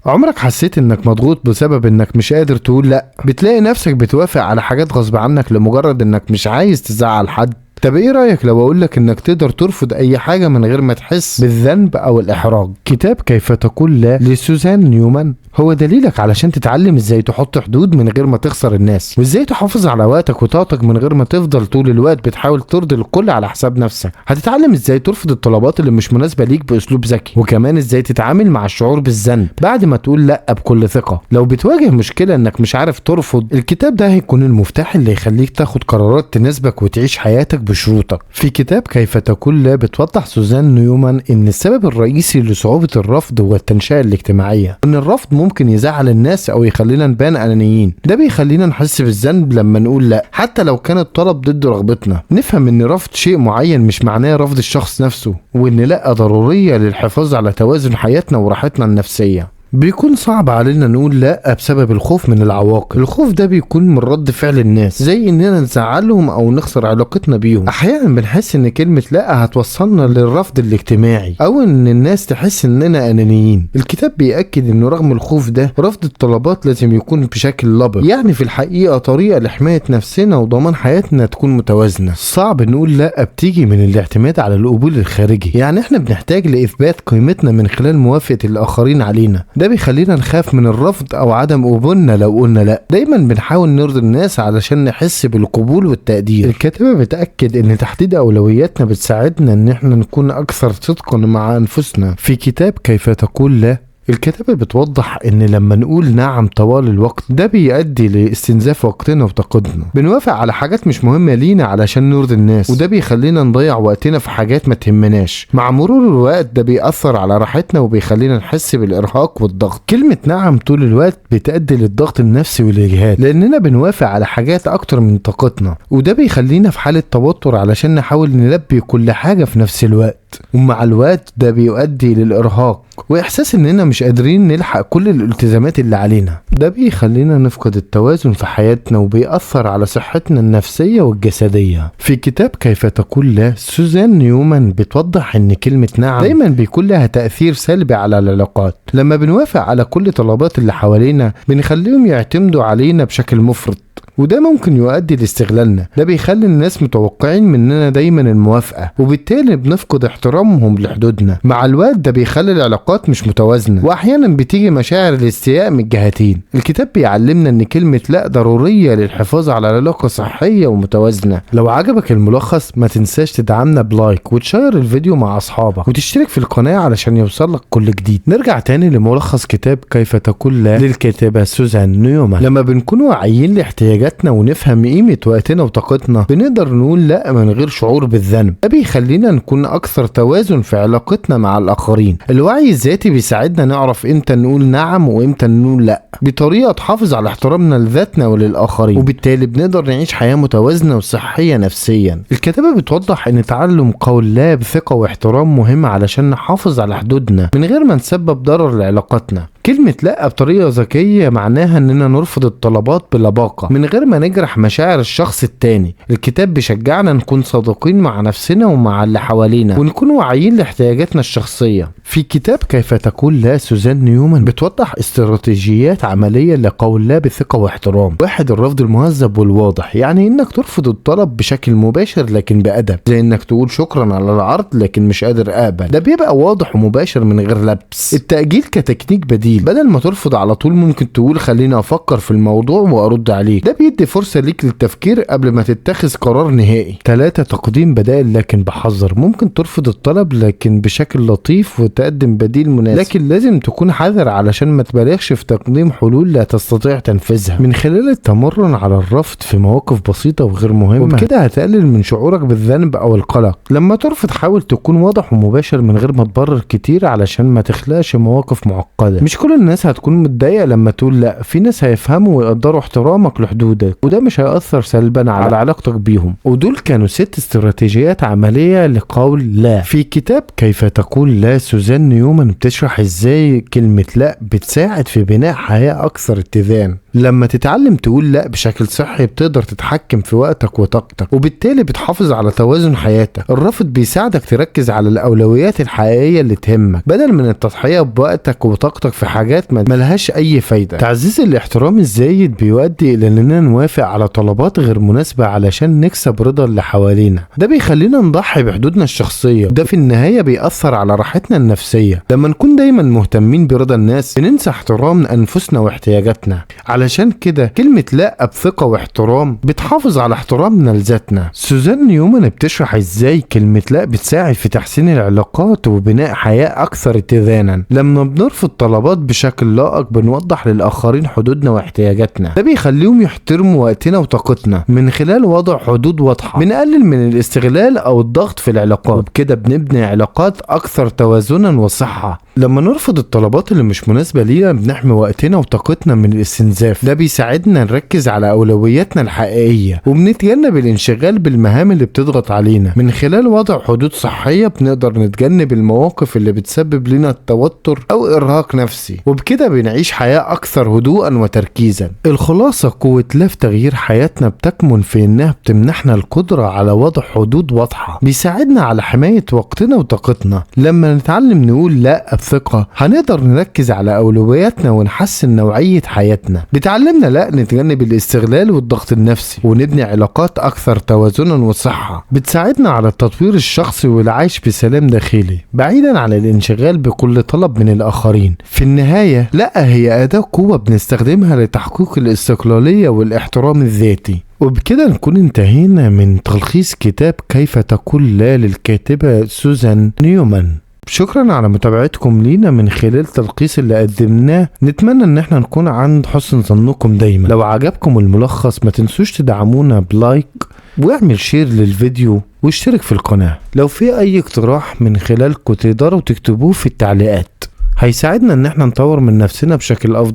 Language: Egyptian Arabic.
عمرك حسيت انك مضغوط بسبب انك مش قادر تقول لا؟ بتلاقي نفسك بتوافق على حاجات غصب عنك لمجرد انك مش عايز تزعل حد. طب ايه رأيك لو اقولك انك تقدر ترفض اي حاجة من غير ما تحس بالذنب او الاحراج؟ كتاب كيف تقول لا لسوزان نيومان هو دليلك علشان تتعلم ازاي تحط حدود من غير ما تخسر الناس، وازاي تحافظ على وقتك وطاقتك من غير ما تفضل طول الوقت بتحاول ترضي الكل على حساب نفسك. هتتعلم ازاي ترفض الطلبات اللي مش مناسبة ليك باسلوب ذكي، وكمان ازاي تتعامل مع الشعور بالذنب بعد ما تقول لا بكل ثقة. لو بتواجه مشكلة انك مش عارف ترفض، الكتاب ده هيكون المفتاح اللي يخليك تاخد قرارات تناسبك وتعيش حياتك بشروطك. في كتاب كيف تقول لا بتوضح سوزان نيومان ان السبب الرئيسي لصعوبة الرفض هو التنشئة الاجتماعية، ان الرفض ممكن يزعل الناس او يخلينا نبان انانيين. ده بيخلينا نحس بالذنب لما نقول لا حتى لو كان الطلب ضد رغبتنا. نفهم ان رفض شيء معين مش معناه رفض الشخص نفسه، وان لا ضرورية للحفاظ على توازن حياتنا وراحتنا النفسية. بيكون صعب علينا نقول لا بسبب الخوف من العواقب. الخوف ده بيكون من رد فعل الناس، زي اننا نزعلهم او نخسر علاقتنا بيهم. احيانا بنحس ان كلمة لا هتوصلنا للرفض الاجتماعي او ان الناس تحس اننا انانيين. الكتاب بيأكد انه رغم الخوف ده رفض الطلبات لازم يكون بشكل لبق، يعني في الحقيقة طريقة لحماية نفسنا وضمان حياتنا تكون متوازنة. صعب نقول لا بتيجي من الاعتماد على القبول الخارجي، يعني احنا بنحتاج لاثبات قيمتنا من خلال موافقة الاخرين علينا. ده بيخلينا نخاف من الرفض او عدم قبولنا لو قلنا لا. دايما بنحاول نرضي الناس علشان نحس بالقبول والتقدير. الكاتبة بتأكد ان تحديد اولوياتنا بتساعدنا ان احنا نكون اكثر صدقا مع انفسنا. في كتاب كيف تقول لا الكاتبة بتوضح ان لما نقول نعم طوال الوقت ده بيؤدي لاستنزاف وقتنا وطاقتنا. بنوافق على حاجات مش مهمة لينا علشان نرضي الناس، وده بيخلينا نضيع وقتنا في حاجات ما تهمناش. مع مرور الوقت ده بيأثر على راحتنا وبيخلينا نحس بالإرهاق والضغط. كلمة نعم طول الوقت بتؤدي للضغط النفسي والإجهاد، لأننا بنوافق على حاجات أكتر من طاقتنا، وده بيخلينا في حالة توتر علشان نحاول نلبي كل حاجة في نفس الوقت. ومع الوقت ده بيؤدي للإرهاق وإحساس إننا مش قادرين نلحق كل الالتزامات اللي علينا. ده بيخلينا نفقد التوازن في حياتنا وبيأثر على صحتنا النفسية والجسدية. في كتاب كيف تقول لا سوزان نيومان بتوضح إن كلمة نعم دايما بيكون لها تأثير سلبي على العلاقات. لما بنوافق على كل طلبات اللي حوالينا بنخليهم يعتمدوا علينا بشكل مفرط، وده ممكن يؤدي لاستغلالنا. ده بيخلي الناس متوقعين مننا دايما الموافقة، وبالتالي بنفقد احترامهم لحدودنا. مع الوقت ده بيخلي العلاقات مش متوازنة، واحيانا بتيجي مشاعر الاستياء من الجهتين. الكتاب بيعلمنا ان كلمة لا ضرورية للحفاظ على علاقة صحية ومتوازنة. لو عجبك الملخص ما تنساش تدعمنا ب like وتشير الفيديو مع اصحابك وتشترك في القناة علشان يوصلك كل جديد. نرجع تاني لملخص كتاب كيف تقول لا للكاتبة سوزان نيومان. لما بنكون واعيين لاحتياجاتنا ونفهم قيمة وقتنا وطاقتنا بنقدر نقول لا من غير شعور بالذنب. ده بيخلينا نكون أكثر توازن في علاقتنا مع الآخرين. الوعي الذاتي بيساعدنا نعرف امتى نقول نعم وامتى نقول لا بطريقة تحافظ على احترامنا لذاتنا وللآخرين، وبالتالي بنقدر نعيش حياة متوازنة وصحية نفسيا. الكتابة بتوضح ان تعلم قول لا بثقة واحترام مهم علشان نحافظ على حدودنا من غير ما نسبب ضرر لعلاقتنا. كلمة لا بطريقة ذكية معناها اننا نرفض الطلبات بلباقة من غير ما نجرح مشاعر الشخص التاني. الكتاب بيشجعنا نكون صادقين مع نفسنا ومع اللي حوالينا ونكون واعيين لاحتياجاتنا الشخصية. في كتاب كيف تقول لا سوزان نيومان بتوضح استراتيجيات عملية لقول لا بثقة واحترام. واحد، الرفض المهذب والواضح، يعني انك ترفض الطلب بشكل مباشر لكن بأدب، زي انك تقول شكرا على العرض لكن مش قادر اقبل. ده بيبقى واضح ومباشر من غير لبس. التأجيل كتكنيك بديل، بدل ما ترفض على طول ممكن تقول خليني افكر في الموضوع وارد عليك. ده بيدي فرصة ليك للتفكير قبل ما تتخذ قرار نهائي. 3، تقديم بدائل لكن بحذر، ممكن ترفض الطلب لكن بشكل لطيف وتقدم بديل مناسب، لكن لازم تكون حذر علشان ما تبالغش في تقديم حلول لا تستطيع تنفيذها. من خلال التمرن على الرفض في مواقف بسيطة وغير مهمة، وبكده هتقلل من شعورك بالذنب او القلق. لما ترفض حاول تكون واضح ومباشر من غير ما تبرر كتير علشان ما تخلقش مواقف معقدة. مش كل الناس هتكون متضايقة لما تقول لا، في ناس هيفهموا ويقدروا احترامك لحدودك. حدودك، وده مش هيأثر سلبا على علاقتك بيهم. ودول كانوا 6 استراتيجيات عملية لقول لا. في كتاب كيف تقول لا، سوزان نيومان بتشرح ازاي كلمة لا بتساعد في بناء حياة أكثر اتزان. لما تتعلم تقول لا بشكل صحي بتقدر تتحكم في وقتك وطاقتك، وبالتالي بتحافظ على توازن حياتك. الرفض بيساعدك تركز على الأولويات الحقيقية اللي تهمك بدل من التضحية بوقتك وطاقتك في حاجات ملهاش أي فايدة. تعزيز الاحترام الزايد بيؤدي إلى إننا نوافق على طلبات غير مناسبة علشان نكسب رضا اللي حوالينا. ده بيخلينا نضحي بحدودنا الشخصية، وده في النهاية بيأثر على راحتنا النفسية. لما نكون دايما مهتمين برضا الناس بننسى احترام أنفسنا واحتياجاتنا. علشان كده كلمة لا بثقة واحترام بتحافظ على احترامنا لذاتنا. سوزان نيومان بتشرح ازاي كلمة لا بتساعد في تحسين العلاقات وبناء حياة أكثر اتزانا. لما بنرفض طلبات بشكل لائق بنوضح للآخرين حدودنا واحتياجاتنا، ده بيخليهم يحترموا وقتنا وطاقتنا. من خلال وضع حدود واضحة بنقلل من الاستغلال أو الضغط في العلاقات، وبكده بنبني علاقات أكثر توازنا وصحة. لما نرفض الطلبات اللي مش مناسبة لينا بنحمي وقتنا وطاقتنا من الاستنزاف. ده بيساعدنا نركز على أولوياتنا الحقيقية، وبنتجنب الانشغال بالمهام اللي بتضغط علينا. من خلال وضع حدود صحية بنقدر نتجنب المواقف اللي بتسبب لنا التوتر أو إرهاق نفسي، وبكده بنعيش حياة أكثر هدوءا وتركيزا. الخلاصة، قوة لا في تغيير حياتنا بتكمن في إنها بتمنحنا القدرة على وضع حدود واضحة، بيساعدنا على حماية وقتنا وطاقتنا. لما نتعلم نقول لا بثقة هنقدر نركز على أولوياتنا ونحسن نوعية حياتنا. بتعلمنا لا نتجنب الاستغلال والضغط النفسي، ونبني علاقات أكثر توازنا وصحة. بتساعدنا على التطوير الشخصي والعيش بسلام داخلي بعيدا عن الانشغال بكل طلب من الآخرين. في النهاية لا هي أداة قوة بنستخدمها لتحقيق الاستقلالية والاحترام الذاتي. وبكده نكون انتهينا من تلخيص كتاب كيف تقول لا للكاتبة سوزان نيومان. شكرا على متابعتكم لينا من خلال تلخيص اللي قدمناه. نتمنى ان احنا نكون عند حسن ظنكم دايما. لو عجبكم الملخص ما تنسوش تدعمونا ب like، واعمل share للفيديو، واشترك في القناة. لو في اي اقتراح من خلالكم تقدروا تكتبوه في التعليقات، هيساعدنا ان احنا نطور من نفسنا بشكل افضل.